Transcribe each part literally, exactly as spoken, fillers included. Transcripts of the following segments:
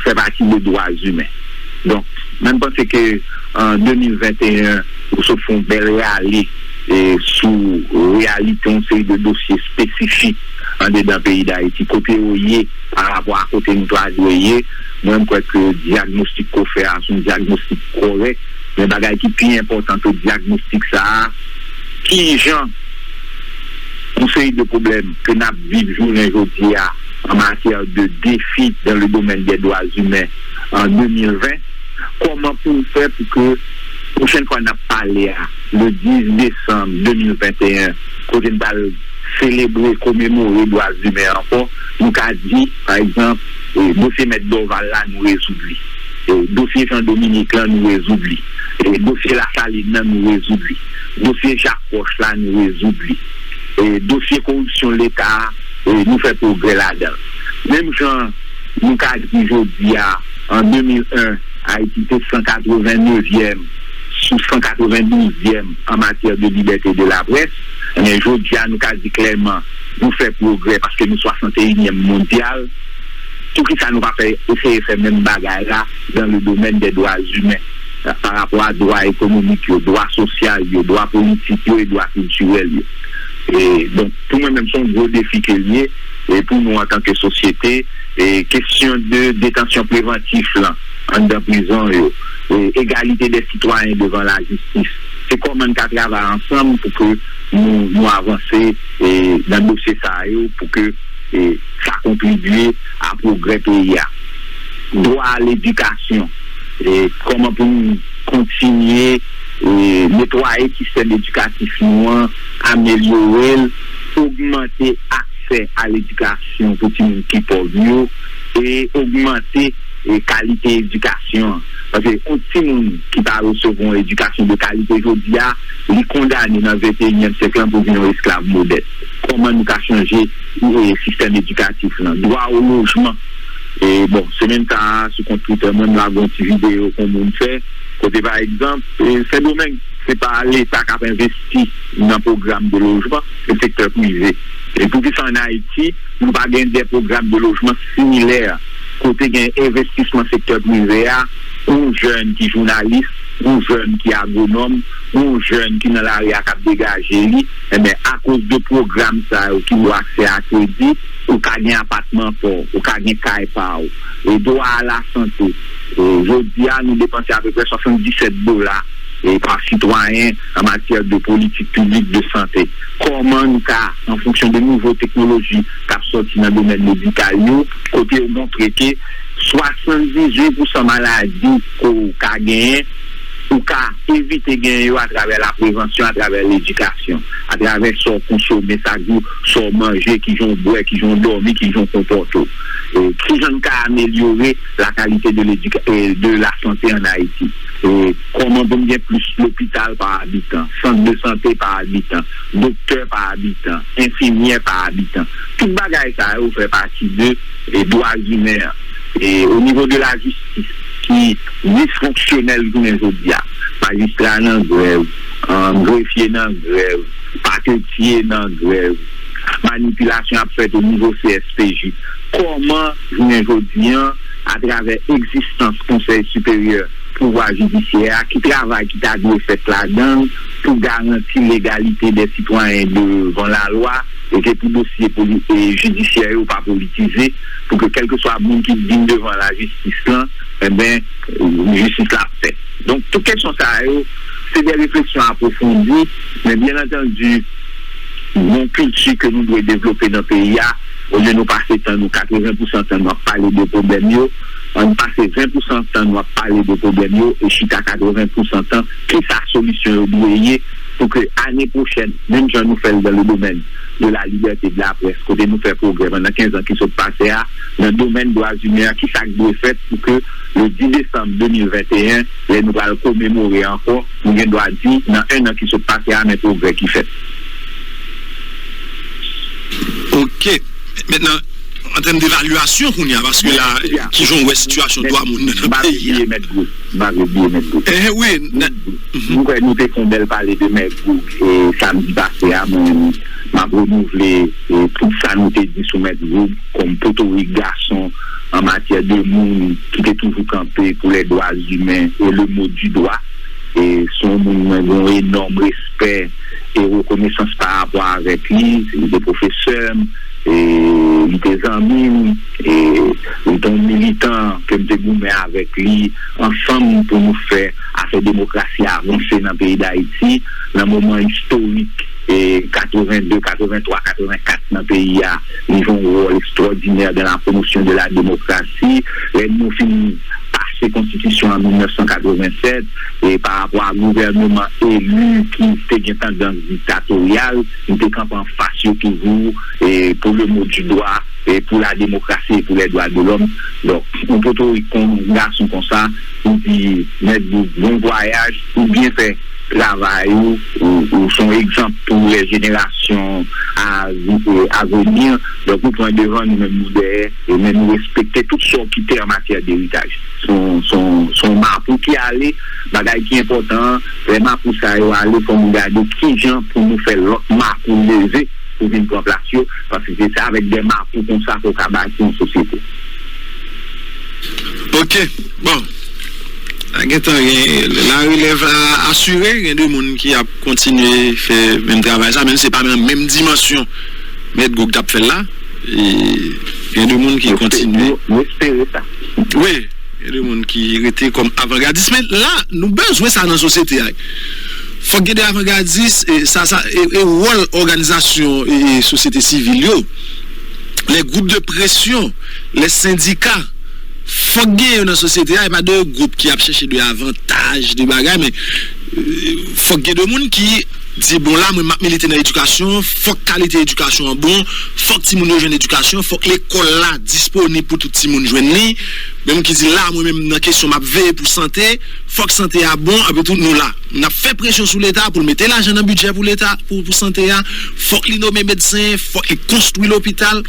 fè pati de dwa imen. Donk, mwen panse ke an de mil venteyen, ou sot fè yon bèl rale e, sou reyalite yon seri de dosye espesifik andedan peyi Dayiti, kote yo ye pa rapò a kote nou ta dwe ye. Mwen, m kwè ke dyagnostik ke w fè a se yon dyagnostik kòrèk, men bagay ki pi enpòtan ke dyagnostik sa a, kijan yon seri de pwoblèm ke n ap viv jounen jodi a an matyè de defi dans le domaine des droits humains an de mil ven, kòman pou n fè pou ke pwochèn fwa n ap pale a, le dis desanm de mil venteyen, kote n pral selebre, komemore dwa imen ankò, nou ka di, pa egzanp, e, dosye Mèt Dorval la, nou rezoud li. E, dosye Jean Dominique lan, nou rezoud li. E, dosye Lasalin nan, nou rezoud li. Dosye Jacques Roche la, nou rezoud li. E, dosye koripsyon Leta a, e, nou fè pwogrè ladan l. Menm jan nou ka di jodi a, an de mil en, Ayiti te san katrevennevyèm sou san katrevendouzèm an matyè de libète de laprès, men jodi a, nou ka di klèman, nou fè pwogrè paske nou swasanteyinyèm mondyal. Poukisa nou pa fè, eseye fè menm bagay la dans le domaine des droits humains, pa rapò a dwa ekonomik yo, dwa sosyal yo, dwa politik yo e dwa kiltirèl yo? E, donk, pou mwen menm, se yon gwo defi ke l ye, e pou nou antanke sosyete, e kesyon de detansyon prevantif lan anndan prizon yo, e egalite dè sitwayen devan lajistis. Se kòman n ka travay ansanm pou ke nou, nou avanse, e, nan dosye sa yo, pou ke, e, sa kontribye a pwogrè peyi a. Dwa a ledikasyon, e, kòman pou n kontinye, e, netwaye sistèm edikatif nou an, amelyore l, ogmante aksè a ledikasyon pou timoun ki pòv yo, e ogmante, e, kalite edikasyon an. Paske yon timoun ki pa resevwa yon edikasyon de kalite jodi a, li kondane nan venteyinyèm syèk lan pou vin yon esklav modèn. Kòman nou ka chanje, e, sistèm edikatif lan? Dwa o lojman. E, bon, semèn sa a, sou kont Twitter mwen, m lage yon ti videyo ke yon moun fè, kote, pa egzanp, e, Sendomeng, se pa Leta k ap envesti nan pwogram de lojman, se sektè prive. E poukisa ann Ayiti, nou pa gen de pwogram de lojman similè, kote gen envestisman sektè prive a, yon jèn ki jounalis, yon jèn ki agwonòm, yon jèn ki nan lari a k ap degaje li, enben, akoz de pwogram sa yo ki ba w aksè a kredi, ou ka gen apatman pa w, ou ka gen kay pa w, e dwa a lasante. E jodi a, nou depanse apeprè swasanndisèt dola, e, pa sitwayen an matyè de politik piblik de sante. Kòman nou ka, an fonksyon de nouvo teknoloji k ap sòti nan domèn medikal yo, kote yo montre ke swasanndizuit pousan maladi ke w ka genyen, ou ka evite genyen yo atravè laprevansyon, atravè ledikasyon, atravè sa w konsome chak jou, sa w manje, kijan w bwè, kijan w dòmi, kijan w konpòte w. E, kijan n ka amelyore la kalite de ledika-, e, de lasante ann Ayiti? E, kòman pou n gen plis lopital pa abitan, sant de sante pa abitan, doktè pa abitan, enfimyè pa abitan? Tout bagay sa yo fè pati de, e, dwa imen an. E o nivo de lajistis ki disfonksyonèl jounen jodi a, majistra nan grèv, e, grefye nan grèv, paketye nan grèv, manipilasyon ap fèt o nivo C S P J. Kòman, jounen jodi a, atravè egzistans Konsèy Siperyè Pouvwa Jidisyè a, ki travay ki ta dwe fèt ladan l pou garanti legalite dè sitwayen devan lalwa, e ke pou dosye poli-, e jidisyè yo pa politize, pou ke kèlkeswa moun ki vin devan lajistis lan, enben, jistis la ap fèt. Donk, tout kesyon sa yo, se de refleksyon apwofondi, men byen antandi, gon kilti ke nou dwe devlope nan peyi a, olye nou pase tan nou, katreven pousan tan nou ap pale de pwoblèm yo, ann pase ven pousan tan nou ap pale de pwoblèm yo, e chita katreven pousan tan, kisa solisyon yo dwe ye, pou ke ane pwochèn, menm jan nou fè l dans le domaine de la liberté de la presse, kote nou fè pwogrè pandan kenz an ki sot pase a, nan domèn dwa imen an, kisa k dwe fèt pou ke le dis desanm de mil venteyen, lè nou pral komemore ankò, nou gen dwa di, nan en an ki sot pase a, men pwogrè ki fèt. Ok. Mentnan, an tèm devalyasyon kounye a, paske la, kijan w wè sitiyasyon dwa moun nan peyi a? M pa vle bliye Mèt Gou. M pa vle bliye Mèt Gou. Eh, wi. M kwè nou te fè yon bèl pale de Mèt Gou, e, samdi pase a, mwen, M ap renouvle, e, tout sa nou te di sou Mèt Goug kòm potorik gason an matyè de moun ki te toujou kanpe pou lè dwa imen e le mo di dwa. E se yon moun mwen gen yon enòm respè e rekonesans pa rapò avèk li. Li te pwofesè m, e li te zanmi m, e li te yon militan ke m te goumen avèk li ansanm pou nou fè afè demokrasi a avanse nan peyi Dayiti nan moman istorik e katrevenndez, katrevenntwa, katrevenkat nan peyi a, li jwe yon wòl ekstwòdinè dans la promotion de la démocratie. Lè nou fin pase konstitisyon an mil nèf san katrevennsèt, e pa rapò a gouvènman eli ki te gen tandans diktatoryal, li te kanpe anfas yo toujou, e pou le mo di dwa, e pou la demokrasi e pou lè dwa de lòm. Donk, yon potorik kon gason konsa, pou di Mèt Goug bon vwayaj, ou byen fè travay ou, ou, ou se yon egzanp pou lè jenerasyon a, e, a vini. Donk, ou pran devan, nou menm nou dèyè, e men nou respekte tout sa w kite an matyè de eritaj. Se yon, se yon, se yon mapou ki ale, bagay ki enpòtan an, lè mapou sa yo ale, fò nou gade kijan pou nou fè lòt mapou leve pou vin pran plas yo, paske se avèk de mapou konsa ke w ka bati yon sosyete. Ok, bon. A gentan gen la relèv la asire, gen de moun ki ap kontinye fè menm travay sa, menm si se pa nan menm dimansyon Mèt Goug t ap fè l la. E gen de moun ki kontinye. Nou espere sa. Wi, gen de moun ki rete kòm avangadis. Men la, nou bezwen sa nan sosyete a. Fòk gen de avangadis, e sa, sa, e, e wòl òganizasyon e, e sosyete sivil yo, les groupes de pression, les syndicats, fòk gen yo nan sosyete a, e pa de gwoup ki ap chèche de avantaj, de bagay, men e, fòk gen de moun ki di, bon, la, mwen, m ap milite nan edikasyon, fòk kalite edikasyon an bon, fòk timoun yo jwenn edikasyon, fòk lekòl la disponib pou tout timoun jwenn li. Gen moun ki di, la, mwen menm, nan kesyon, m ap veye pou sante, fòk sante a bon, epi tout nou la. N ap fè presyon sou Leta pou l mete lajan nan bidjè pou Leta, pou, pou sante a, fòk li nome medsen, fòk li konstwi lopital,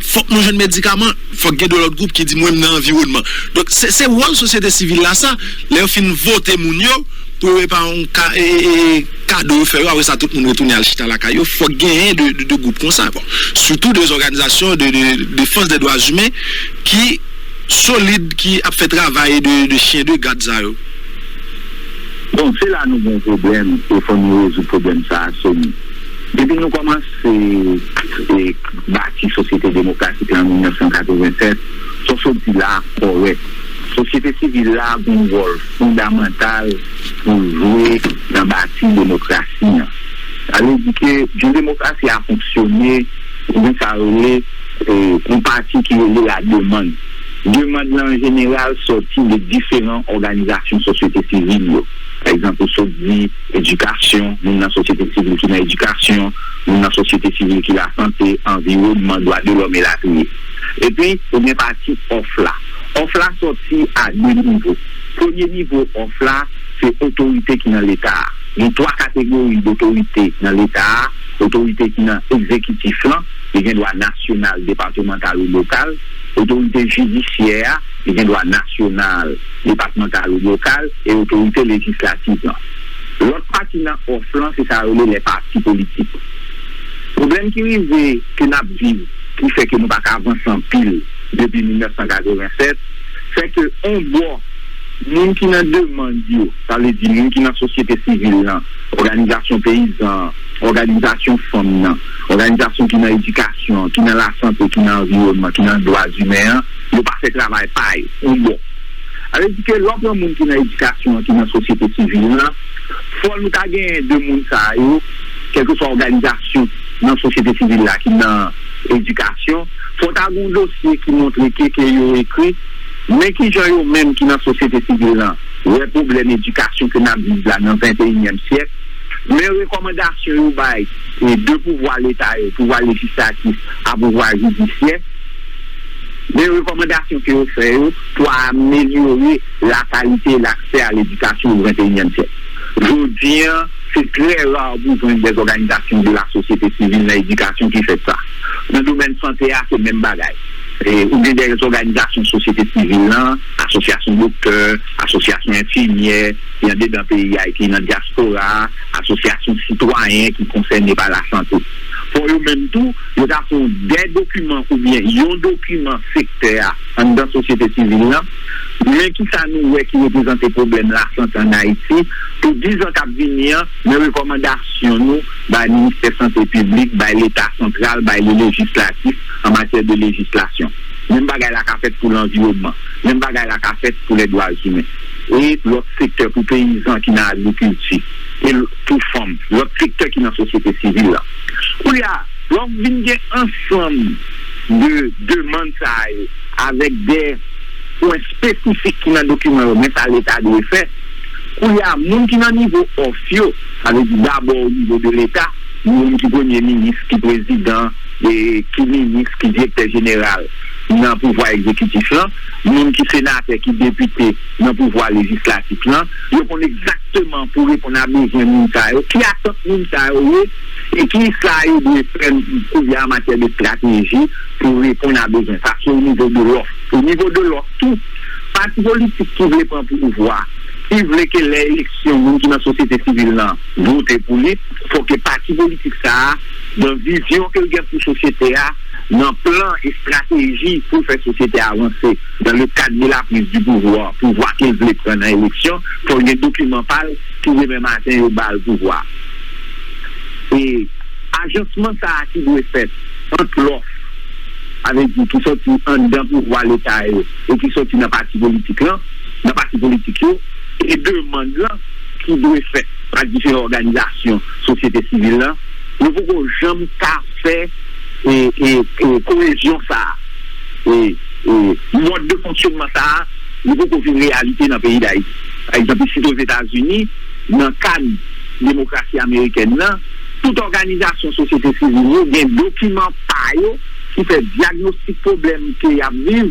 fòk nou jwenn medikaman, fòk gen de lòt gwoup ki di, mwen, m nan anviwònman. Donk, se, se wòl sosyete sivil la, sa, lè yo fin vote moun yo, pou yo epa yon ka, e, e, e, kado yo fè yo, apre sa tout moun retounen al chita lakay yo, fòk genyen de, de, de gwoup konsa, bon, sitou de òganizasyon de, de defans de dwa imen ki solid, ki ap fè travay de, de chyen de gad sa yo. Bon, se la nou gen yon pwoblèm, e fò nou rezoud pwoblèm sa a, Sony. Depi nou kòmanse e, bati sosyete demokratik la an mil nèf san katrevennsèt, sa w sot di la a kòrèk. Sosyete sivil la gen yon wòl fondamantal pou l jwe nan bati demokrasi an. Sa vle di ke yon demokrasi a fonksyone, ou gen sa yo rele, e, yon pati ki rele la demann. Demann lan an jeneral sòti de diferan òganizasyon sosyete sivil yo. Pa egzanp, ou sot di edikasyon, moun nan sosyete sivil ki nan edikasyon, moun nan sosyete sivil ki lasante, anviwònman, dwa de lòm, elatriye. Epi, ou gen pati òf la. Òf la sòti a de nivo. Premye nivo òf la, se otorite ki nan Leta a. Gen twa kategori dotorite nan Leta a, otorite ki nan egzekitif lan, li gen dwa nasyonal, depatmantal ou lokal, otorite jidisyè a, li gen dwa nasyonal, depatmantal ou lokal, e otorite lejislatif lan. Lòt pati nan òf lan, se sa yo rele lè pati politik. Pwoblèm ki rive, ke n ap viv, ki fè ke nou pa ka avanse anpil depi mil nèf san katrevennsèt, fè ke on bò, moun ki nan demann yo, sa vle di moun ki nan sosyete sivil lan, òganizasyon peyizan, òganizasyon fanm nan, òganizasyon ki nan edikasyon, ki nan lasante, ki nan anviwònman, ki nan dwa imen an, yo pa fè travay pa yo, on bò. Sa vle di ke lè w pran moun ki nan edikasyon an, ki nan sosyete sivil lan, fò nou ta genyen de moun sa yo, kèlkeswa òganizasyon nan sosyete sivil la ki nan edikasyon, fò ta gen yon dosye ki montre ke, ke yo ekri, men kijan yo menm ki nan sosyete sivil lan wè pwoblèm edikasyon ke n ap viv la nan venteyinyèm syèk, men rekòmandasyon yo bay e de pouvwa Leta yo, pouvwa lejislatif a pouvwa jidisyè, men rekòmandasyon ke yo fè yo pou amelyore lakalite e laksè a ledikasyon o venteyinyèm syèk. Jodi an, se trè ra pou jwenn dè òganizasyon de la sosyete sivil nan edikasyon ki fè sa. Nan domèn sante a, se menm bagay. E, ou gen de òganizasyon sosyete sivil lan, asosyasyon doktè, asosyasyon enfimyè ki andedan peyi a e ki nan dyaspora a, asosyasyon sitwayen ki konsène pa lasante. Fò yo menm tou, yo ta fè yon de dokiman oubyen yon dokiman sektè a anndan sosyete sivil lan. Men kisa nou wè ki reprezante pwoblèm lasante ann Ayiti pou diz an k ap vini an, men rekòmandasyon nou bay Ministè Sante Piblik, bay Leta santral, bay le lejislatif an matyè de lejislasyon. Menm bagay la ka fèt pou lanviwònman. Menm bagay la ka fèt pou lèdwa imen. E lòt sektè pou peyizan ki nan agrikilti. E l- pou fanm. Lòt sektè ki nan sosyete sivil la. Kounye a, lè w vin gen ansanm de demann sa yo avèk de pwen espesifik ki nan dokiman yo, men sa Leta dwe fè. Kounye a, moun ki nan nivo òf yo, sa vle di dabò o nivo de Leta, moun ki premye minis, ki prezidan, e ki minis, ki direktè jeneral nan pouvwa egzekitif lan, moun ki senatè, ki depite nan pouvwa lejislatif lan, yo konn egzakteman pou reponn a bezwen moun sa yo, ki atant moun sa yo ye, e ki sa yo dwe fè kounye a an matyè de estrateji pou reponn a bezwen sa. Se o nivo de lòf. O nivo de lòf tou, pati politik ki vle pran pouvwa, ki vle ke lè eleksyon, moun ki nan sosyete sivil lan vote pou li, fò ke pati politik sa a, nan vizyon ke l gen pou sosyete a, nan plan, estrateji pou l fè sosyete a avanse dans le cadre de la prise du pouvoir, pouvwa ke l vle pran nan eleksyon, fò l gen dokiman pa l ki demen maten yo ba l pouvwa. E ajansman sa a ki dwe fèt ant lòf, sa vle di ki sòti anndan pouvwa Leta yo e ki sòti nan pati politik lan, nan pati politik yo, e demann lan ki dwe fèt pa diferan òganizasyon sosyete sivil lan, yo poko janm ka fè e, e, e, koyezyon sa a. E, e, mòd de fonksyonman sa a, li poko vin reyalite nan peyi Dayiti. Pa egzanp, isit Ozetazini, nan kad demokrasi amerikèn nan, tout òganizasyon sosyete sivil yo gen dokiman pa yo ki fè dyagnostik pwoblèm ke y ap viv,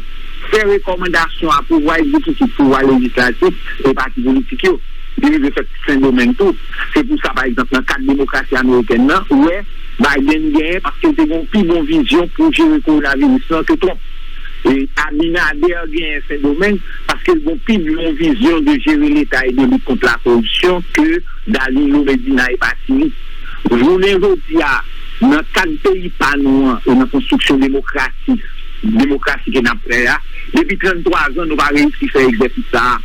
fè rekòmandasyon a pouvwa egzekitif, pouvwa lejislatif e pati politik yo. Li rive fèt Sendomeng tou. Se pou sa, pa egzanp, nan kad demokrasi amerikèn nan, ou wè, Biden genyen paske l te gen yon pi bon vizyon pou jere kowonaviris lan ke Trump. E Abinader genyen Sendomeng paske l gen yon pi bon vizyon de jere Leta e de lit kont lakoripsyon ke Danilo Medina e pati li. Jounen jodi a, nan kad peyi pa nou an e nan konstriksyon demokrasi, demokrasi ke n ap fè a, depi tranntwa zan, nou pa reyisi fè egzèsis sa a.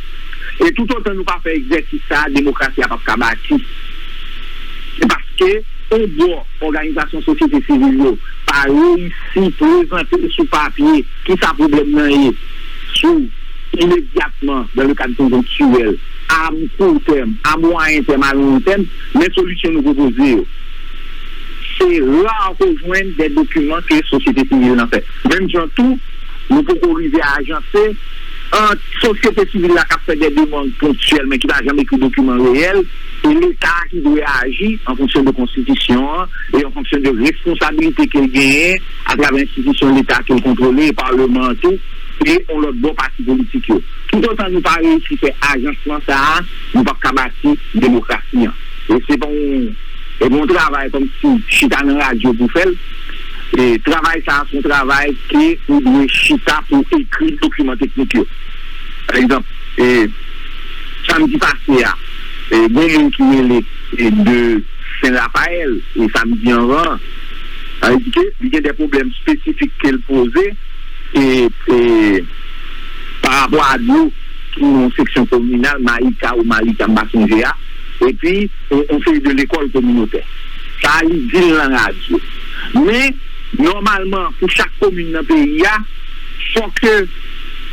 E toutotan nou pa fè egzèsis sa a, demokrasi a p ap ka bati. Se paske, yon bò, òganizasyon sosyete sivil yo pa reyisi prezante sou papye kisa pwoblèm nan ye, sou imedyatman, dans le cadre conjoncturel, a kou tèm, a mwayen tèm, a long tèm, men solisyon nou pwopoze yo. Se ra ke w jwenn de dokiman ke sosyete sivil lan fè. Menm jan tou, nou poko rive ajanse ant sosyete sivil la k ap fè de demann ponktyèl, men ki pa janm ekri dokiman reyèl, e Leta ki dwe aji an fonksyon de konstitisyon an e an fonksyon de responsabilite ke l genyen atravè enstitisyon Leta ke l kontwole, e palman an tou, e yon lòt bò pati politik yo. Toutotan nou pa reyisi fè ajansman sa a, nou p ap ka bati demokrasi an. E se pa yon, e pa yon travay kòmsi chita nan radyo pou fè l. E travay sa a se yon travay ke ou dwe chita pou ekri dokiman teknik yo. Pa egzanp, e, samdi pase a, e, gen yon moun ki rele, e, de Sen Rapayèl, e, samdi anvan, sa vle di ke li gen de pwoblèm espesifik ke l poze, e, e, pa rapò a dlo ki nan yon seksyon kominal, Mayika ou Malika, m pa sonje a, epi yon, yon seri de lekòl kominotè. Sa a, li di l nan radyo. Men, nòmalman, pou chak komin nan peyi a, fò ke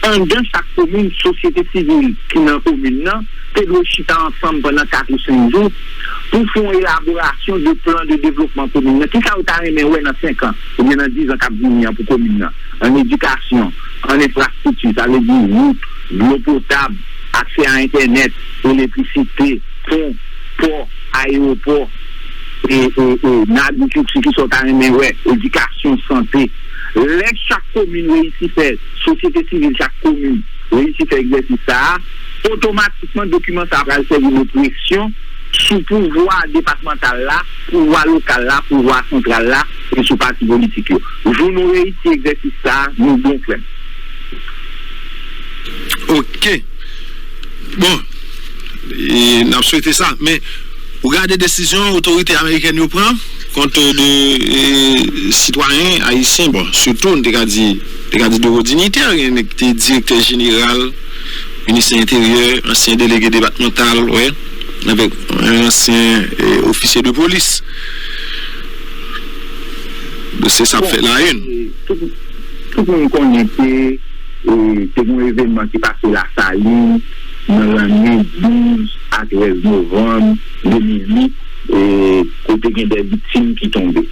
anndan chak komin, sosyete sivil ki nan komin nan te dwe chita ansanm pandan kat ou senk jou pou fè yon elaborasyon de plan de devlopman komin nan. Kisa yo ta renmen wè nan senk an oubyen nan diz an k ap vini an pou komin nan? An edikasyon, an enfrastrikti, sa vle di wout, dlo potab, aksè a entènèt, elektrisite, pon, pò, ayewopò, e, e, e, nan agrikilti, kisa w ta renmen wè, edikasyon, sante. Lè chak komin reyisi fè, sosyete sivil chak komin reyisi fè egzèsis sa a, otomatikman dokiman sa a pral sèvi de presyon sou pouvwa depatmantal la, pouvwa lokal la, pouvwa santral la, e sou pati politik yo. Jou nou reyisi egzèsis sa a, nou bon frè m. Ok. Bon, e, n ap swete sa. Men, ou gade desizyon otorite amerikèn yo pran kont de e, sitwayen ayisyen, bon, sitou, n te ka di, te ka di de wo dinyitè, gen nèg ki te direktè jeneral, minis enteryè, ansyen delege depatmantal, wè, avèk yon ansyen e, ofisye de polis. Se sa k fè la une. Tout, tout moun konnen ke e, te gen yon evènman ki pase Lasalin nan lannuit douz a trèz novanm de mil uit, e, kote gen de viktim ki tonbe.